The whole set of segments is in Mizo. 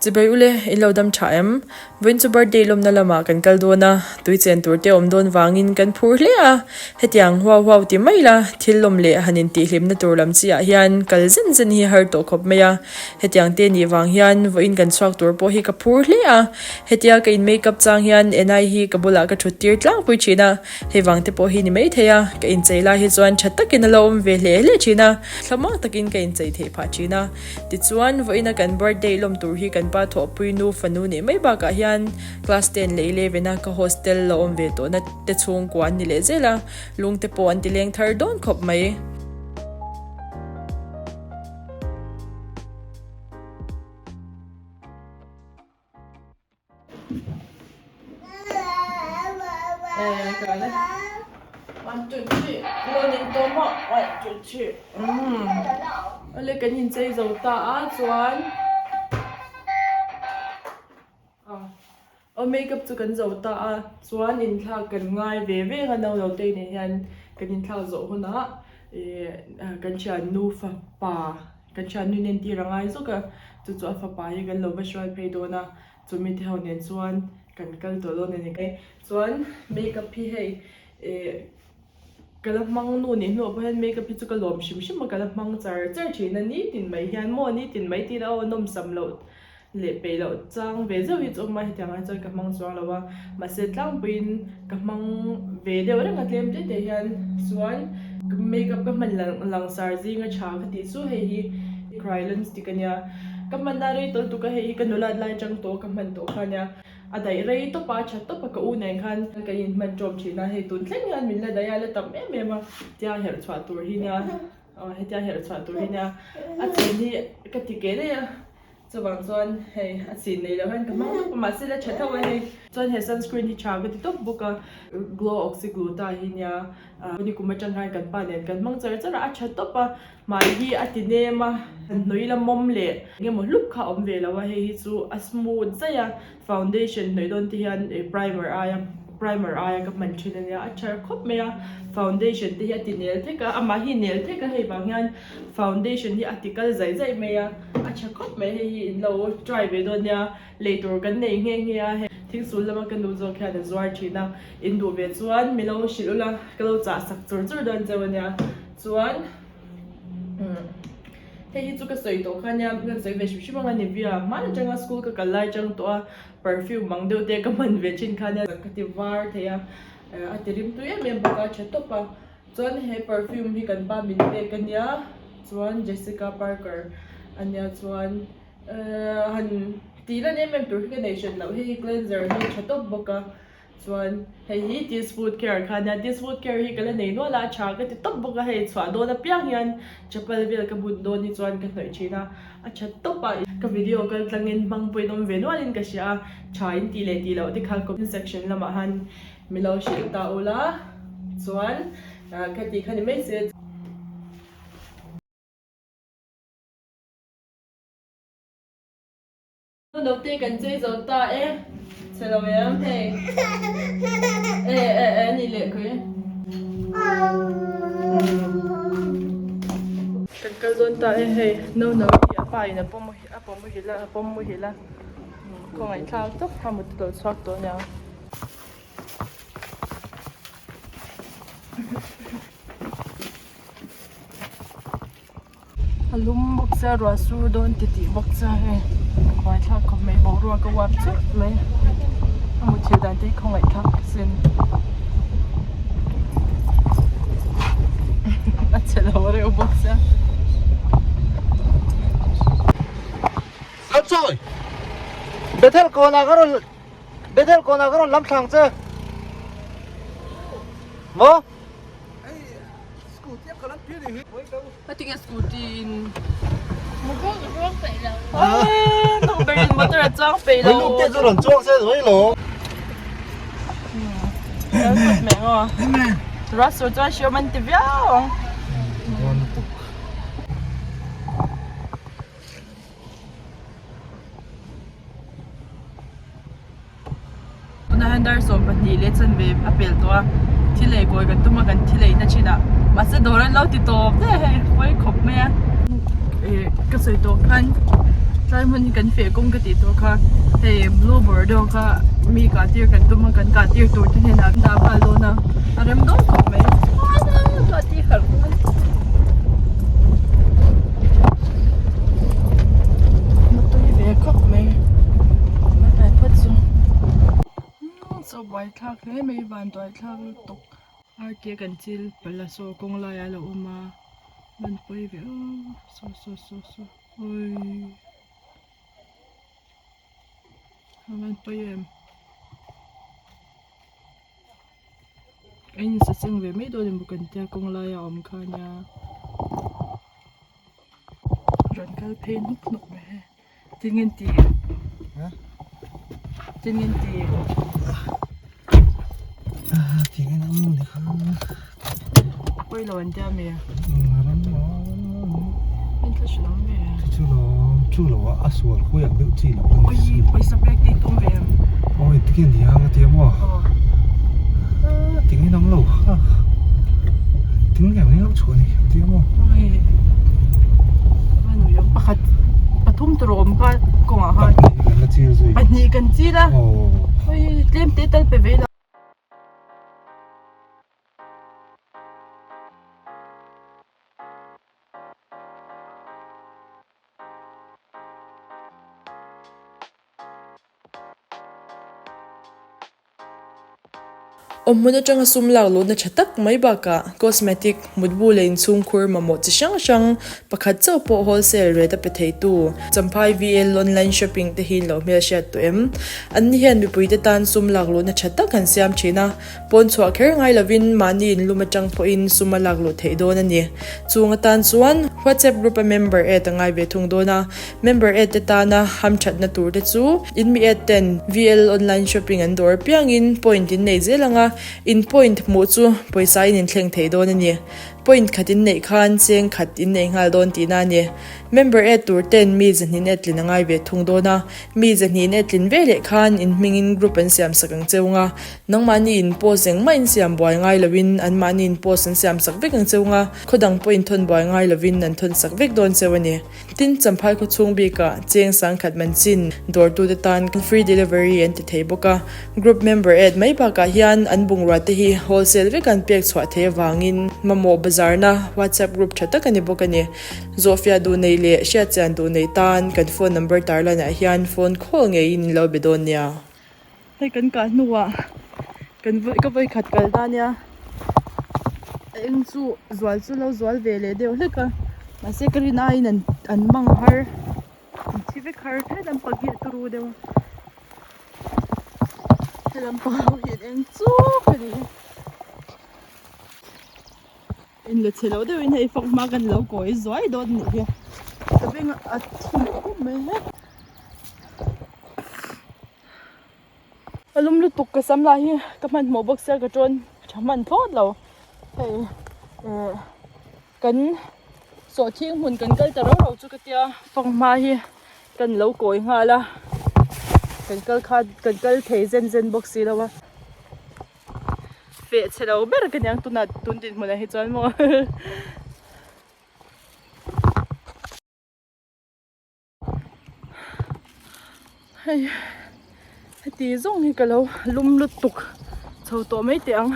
Chibai ule, in lo dam tha em? Vawiin chu birthday lawmna lamah kan kal dawn a, tui chen tur te awm dawn vangin kan phur hle a. Hetiang huau huau ti mai la, thil lawm leh han intihhlimna tur lam chi ah hian kal zen zen hi har tawh khawp mai a. Hetiang te nih vang hian vawiin kan chhuak tur pawh hi ka phur hle a. Hetia ka in make up chang hian Enai hi ka bulah ka thut tir tlangpui thin a, hei vang te pawh hi ni maithei a, ka inchei lai hi chuan tha takin a lo awm ve hle hle thin a, thlamuang takin ka inchei theih phah thin a. Tichuan, vawiina kan birthday lawm tur hi kan pa thawhpui nu fanu nih mai bakah hian class ten leh eleven a ka hostel la awm ve tawhna te chhungkua an ni leh zel a, lung te pawh an ti leng thar dawn khawp mai. Awle kan inchei zo ta a chuan aw makeup chu kan zo ta a chuan inthlak kan ngai ve veng a no lo te nen hian kan inthlak zawh hunah ih kan thiannu fapa Kan thiannu in entir a ngai zawk a, chu chu a fapa hi kan lo va hruai phei dawn a, chumi te ho nen chuan kan kal tawh dawn a ni. Chuan makeup hi hei ih ka la hmang nu nih hnuah pawh hian makeup hi chu ka lawm hrim hrim a, ka la hmang char char thin a, nitin mai hian maw nitin mai tiin a aw nawmsam loh leh peih loh chang ve zeuh hi chu awm a, hetiang ah chuan ka hmang chuang lo a, mahse tlangpuiin ka hmang ve deuh reng a tlem te te hian chuan makeup ka hman langsar zinga tha ka tih chu hei hi Kryolan stick a nia, ka hman a rei tawlh tuk a hei hi ka nulat lai atang tawh ka hman tawh kha a nia, a daih rei tawp a, a tha tawp a ka u nen khan kan inhman tawm thin a, hei tun thleng hian min la daih a, la tam em em a, tia herh chhuah tur hi nia, aw hetia herh chhuah tur hi nia, a chen hi ka ti ke daih a. Chuvang chuan hei a chin nei loh hian ka hmang tawp a mahse la tha tho a hei. Chuan he sunscreen hi tha ka ti tawp bawk a, glow oxygluta hi nia nikum atang khan kan pa nen kan hmang char char a, a tha tawp a, hmai hi a ti nem a, hnui la mawm leh eng emaw hlup kha a awm ve lo a, hei hi chu a smooth zaih a, foundation hnawih dawn te hian primer aia primer aia ka hman thin a nia, a tha khawp mai a, foundation te hi a ti nel thek a, amah hi nel thek a hei vang hian foundation hi a ti kal zaih zaih mai a, a tha khawp mai hei hi in lo try ve dawn nia, lei tur kan nei nghe nghe a hei thingsul lama ka nu zawk hian a zuar thin a, in duh ve chuan mi lo hrilh ula ka lo chah sak chur chur dawn cheu a nia, chuan umm hei hi chu ka sawi tawh kha nia ka sawi ve hrim hrim ang a ni via hman atanga school ka kal lai atang tawh a perfume ang deuh te ka hman ve thin kha nia ka ti var thei a a ti rim tui em em bawk a tha tawp a. Chuan he perfume hi kan pa min pek a nia chuan Jessica Parker a nia chuan ehh han tih lan em em tur hi ka nei hran loh hei hi cleanser hi a tha tawp bawk a chuan hei hi Teas Food Care kha a nia Teas Food Care hi ka la nei nual a a tha ka ti tawp bawk a hei chhuah dawn apiang hian chapal vel ka bun dawn hi chuan ka hnawih thin a a tha tawp a ka video kal tlangin hmang pawhin awm ve nualin ka hria a tha in tih leh tih loh te kha comment section lamah han Mi lo hrilh ta ula chuan ka tih kha ni mai se. Naute kan chei zo ta e, chhe lo em hei e e e ni leh khui. Kan kal dawn ta e hei no no hi a pa in a pawm a pawm muhil a a pawm muhil a kawngaihthlak tawp kha mut a lo chhuak tawh aniang. A lum bawk sia ruah sur dawn ti tih bawk sia hei buaithlak khawp mai boruak a uap churh mai a muthilh dan te hi khawngaihthlak sin a che lo reuh bawk sia. Bethel kawnah ka rawn Bethel kawnah ka rawn lam thlang che. Maw? Heti scooty in Motor in motor a chuang peih lo. Luk te chu rawn chuang se mai lo. Russell chuan hriam an ti viau ang. Tunah hian dar 12 leh chanve a pel tawh a, thil ei kawi kan tum a kan thil ei na thin a, mahse dawr an lo ti tawp daih a hei pawi khawp mai a. Ih ka sawi tawh khan. Tlai hmun hi kan feh kawng ka tih tawh kha hei blue bordeaux kha mi kah tir kan tum a kan kah tir tur te hnenah kan dah nghal dawn a a rem dawn khawp mai kah tir harh dawn mutui ve khawp mai tlai phawt chu chaw buai thlak hle mai vanduai thlak lutuk ar ke kan chil palh a saw kawng laiah a lo awm a ban pawi ve aw saw saw saw saw. Oi a van pawi em a insa cheng ve mai dawn emaw kan tia kawng laia a awm kha ania rawn kal phei hnuk hnuk mai he tinge an tih tinge an tih. Pawi lo an tia mi a. Min thla hrilh awm ve. Chu lo chu lo a a sual khawi ang deuh chi lo. Oi pawisa pek tih tum ve em. Oi tinge ni ang a tia maw. Tinge nang lo kha. Tinge ang lo chhuah ni a tia maw. Oi. Pakhat pathum tur a awm kha kawngah khan. Pahnih kan la chil zui. Pahnih kan chil a. Oi tlem te tal pe ve la. Awmhmun atanga sum lak luhna tha tak mai bakah cosmetic, mutbu leh inchhungkhur mamawh chi hrang hrang pakhat chauh pawh wholesale rate a pe theitu Champhai VL online shopping te hi lo hmelhriat tawh em? Anni hian mipuite tan sum lak luhna tha tak an siam thin a. Pawn chhuah kher ngai lovin mahni inlum atang pawhin sum a lak luh theih dawn a ni. Chung atan chuan WhatsApp group a member add a ngai ve thung dawn a, member add te tana hamthatna tur te chu in mi add ten VL online shopping an dawr apiangin point in nei zel ang a, in point hmuh chu pawisa in inthleng thei dawn a ni. Point khat in neih khan cheng khat in nei nghal dawn tihna a ni. Member add tur ten mi zahnin add tlin a ngai ve thung dawn a, mi zahnin add tlin ve leh khan in hmingin group an siam sak ang cheu nga. Nangmahni in post engmah in siam buai ngai lovin anmahni in post an siam sak vek ang cheu nga, khaw dang pawh in thawn buai ngai lovin an thawn sak vek dawn cheu a ni. Tin, Champhai khaw chhung bikah cheng sangkhat man chin dawrtute tan free delivery an ti thei bawk a. Group member add mai bakah hian an bungrua te hi wholesale vek an pek chhuah thei avangin mamawh bazarna WhatsApp group tha tak a ni bawk a ni. Zawhfiah duh nei leh hriatchian duh nei tan kan phone number tarlanah hian phone call ngeiin in lo be dawn nia. Hei kan kah hnuah kan vawi ka vawi khat kal ta nia a eng chu zual chu lo zual ve leh deuh hlek a mahse ka rin aiin an an mang har an thi vek har helam pang hi a turu deuh a helam pang ho hi an eng chuk a ni in la chhe lo deuhin hei fak hma kan lo kawi zuai dawn a nih hi ka beng a thi leh khawp mai hle. A lum lutuk ka sam lah hi ka hmanhmawh bawk sia ka tawn tha hman thlawt lo hei eh kan sawhthing hmun kan kal ta rau rau chu ka tia fanghma hi kan lo kawi nghal a kan kal kha kan kal thei zen zen bawk si lo a feh chhe lo ber ka niang tunah tun dinhmunah hi chuan maw. Hei heti zawng hi ka lo lum lutuk chho tawh mai teh ang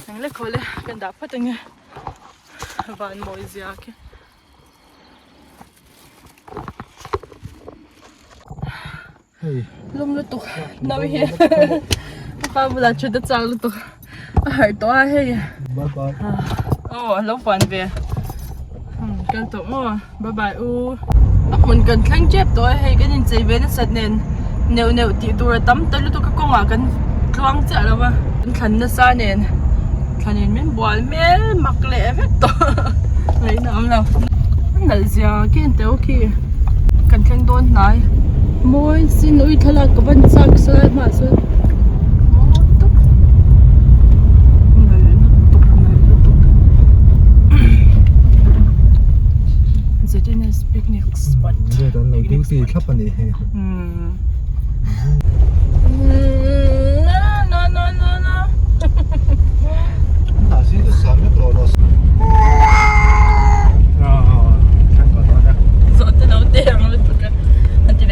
eng lek haw le kan dah phawt ange van mawi zia khi. Lum lutuk nau hi a pa bulah thut a chak lutuk a harh tawh a hei Bye bye. Aw a lo fan ve kal tawh maw bye bye u a hmun kan thleng tep tawh a hei kan inchei ve nasat nen neuh neuh tih tur a tam ta lutuk a kawngah kan tluang chiah lo va kan thlan nasa nen thlan in min bual hmel mak leh vek tawh ngaihna awm lo a nalh zia khi an teuh khi kan thleng dawn hnai mawi sin ui thlalak ka van chak sawn hmaah sawn mawi tak nalh lutuk nalh lutuk ZNS picnic spot An lo duty thlap a nih hi. Zawhte lo te ang lutuk a a ti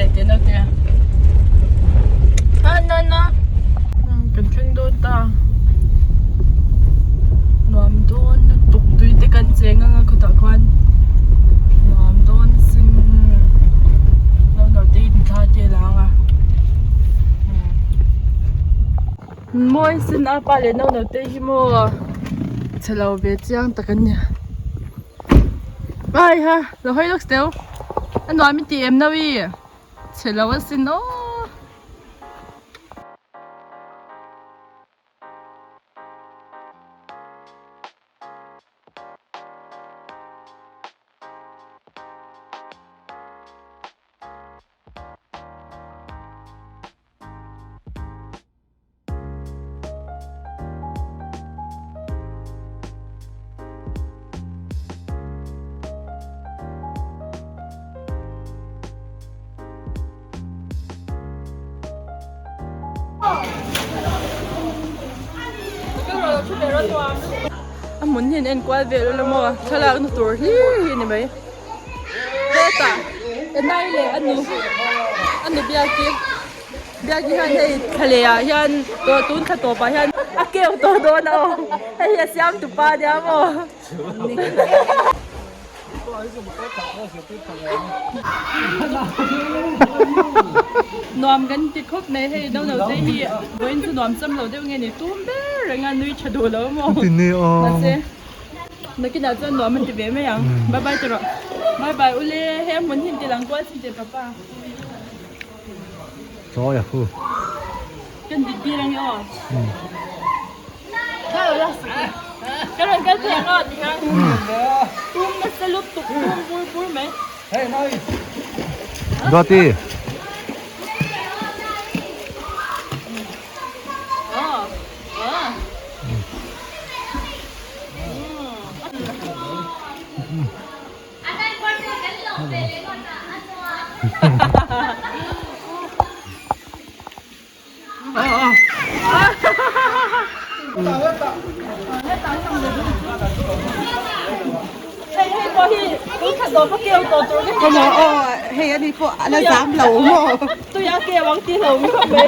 Mawi sin a pa leh no no te hi maw chhe lo ve chiang tak an nia ai ha lo hawi lawk teu a nuam i ti em no i chhe lo asin aw. A hmun hi an enkual vel ula maw thlalak na tur hlir hi a ni mai hetah Enai leh a nu a nu biaki biaki hian hei thla leh ah hian tun thla tawp ah hian a keu tawh dawn a aw hei hi a siam tupa ania maw. Nuam kan ti khawp mai hei no no te hi vawiin chu nuam cham lo deuh nge ni tum ber reng a nui tha duh lo maw mahse nakinah chuan nuam a ti ve mai ang bye bye tawh rawh bye bye ule he hmun hi inti lang kual chin teh papa Chawi a hu. Kan dik tir ange aw. Ka rawn kal thei ang aw ti hian tum nasa lut tuk tum bur bur mai. Duati. Hei ani pawh a la zam lo maw? Tui a keu ang tih lo khawp mai.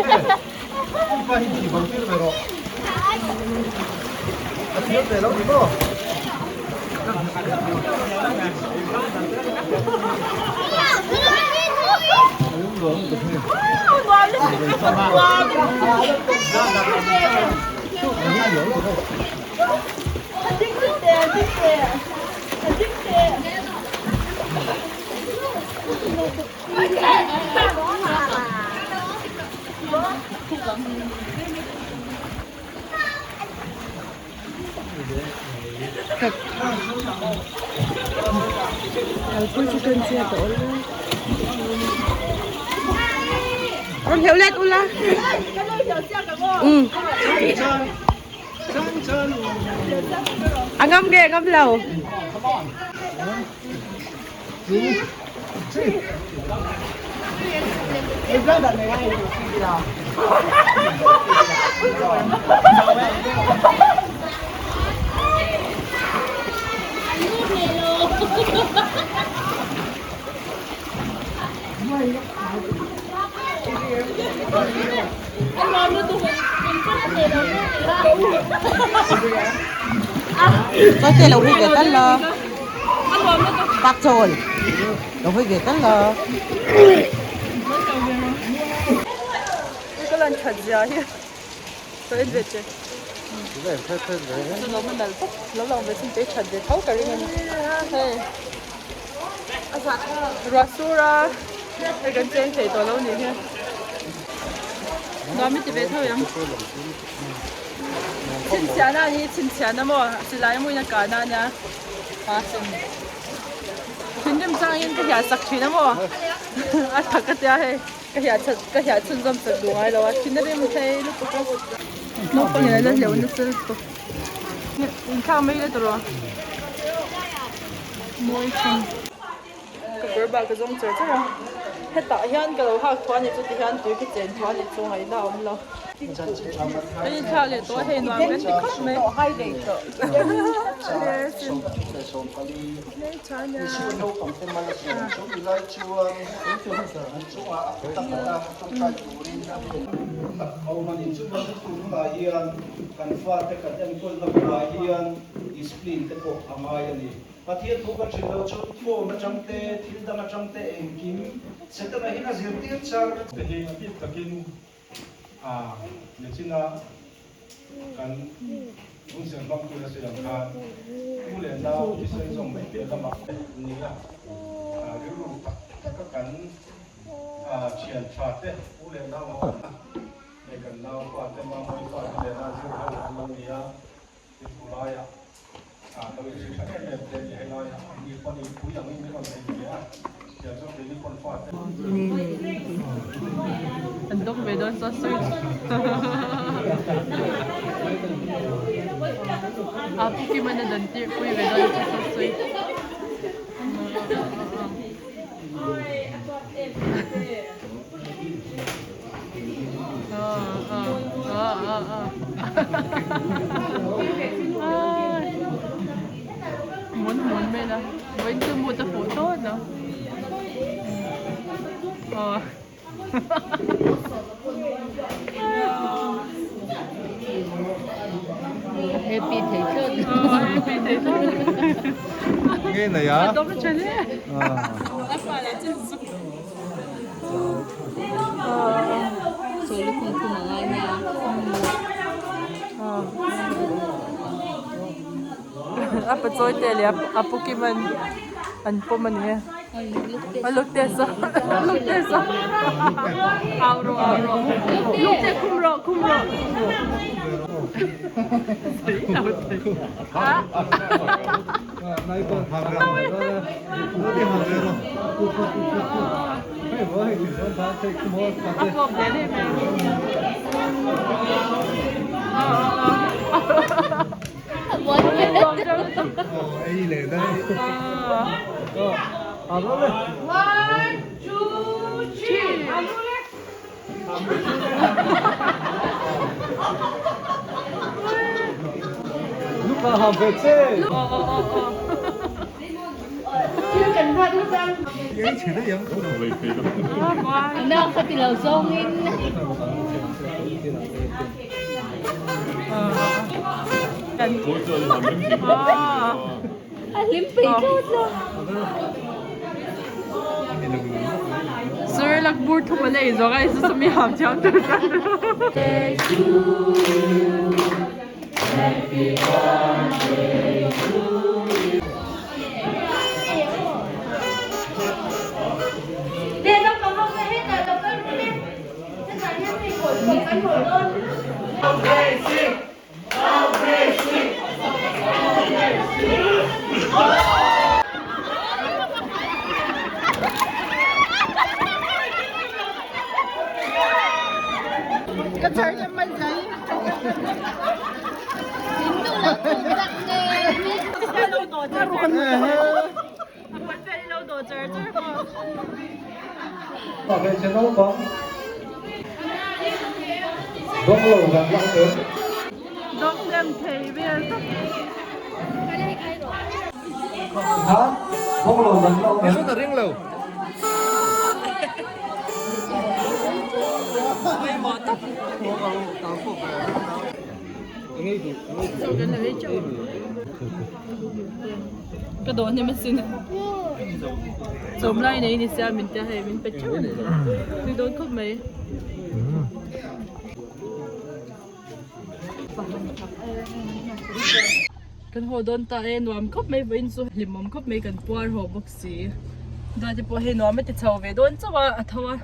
Rawn hleuh let ula. A ngam nge a ngam lo. Có thể là huy về tất là bạc trồn lo huy về tất là Ka lan that zia hi ka en ve che chu lo man nal bawk lo lang ve chin te that ve tho ka ring a ni hei ruah sur a hei kan cheng thei tawh lo ni hi nuam i ti ve tho em chhinchhiahna a ni chhinchhiahna maw silai emaw in a kahna a nia a chin thinrim changin ka hiah sak thin a maw a tha ka tia hei. Ka hiah that ka hiah chhunzawm chak duh ngai lo a thin a rim thei lutuk a naupang in a la hleuh nasa lutuk inthlak mai ila tawh mawi thin ka kawr bak ka zawng char char a hetah hian ka lo hak thuah a ni chu tihian tui ka chen thuah a ni chu ngaihna a awm lo kan inthlak leh tawh a hei nuam kan ti khawp mai. Kan fate kan enkawlna hunah hian discipline te pawh a ngai a ni. Pathian thu kan hrilh loh chu phone atang te, thil dang atang te engkim Setana hian a zirtir char. Te hi a bik takin a Mechina. Kan hunserh hmangtu la sawi ang khan u leh nau thisen zawng mai piah lamah ni a, rilru tak taka kan thian tha te u leh nau ang a, hei kan nau pa te Mamawi pa te nena zir ho an lo ni a, tin laiah lo inhre tha em em te ni hei laiah an ni pawn in pui angin min rawn nei ve a, tiang chuan keini pawn fate. An dawk ve dawn chuan sawi A pu Kimana dan tirh pui ve dawn chuan sawi. Muốn muốn bên à Vẫn chưa mua tập phổ tốt đâu Ờ Happy thei thlawt. Ờ, happy thei thlawt. Nghe này á. Đó mới chơi đấy. Chaw lukhum khum a ngai mai a. A pachawi te leh a pu kim an an pawm a ni e. A luk te saw a luk te saw au rawh au rawh luk te khum rawh khum rawh. A pawp leh daih mai. Na ka ti lo zawngin. A hlim pei thlawt lo. Sir lakbur thum a nei zawk a i chu mi ham thiam tur chuan. Ka dawh hnem asin. Chawm lai nei ni sia min tia hei min pe theuh a ni. Tui dawn khawp mai. Kan haw dawn ta e nuam khawp mai vawiin chu hlimawm khawp mai kan puar haw bawk si. Dawt te pawh hei nuam a ti chho ve dawn chauh a a tho a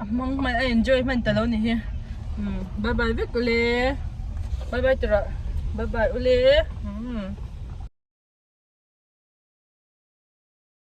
a hmang hman a enjoy hman ta lo ni hi. Bye bye vek ule. Bye bye tirah. Bye bye ule.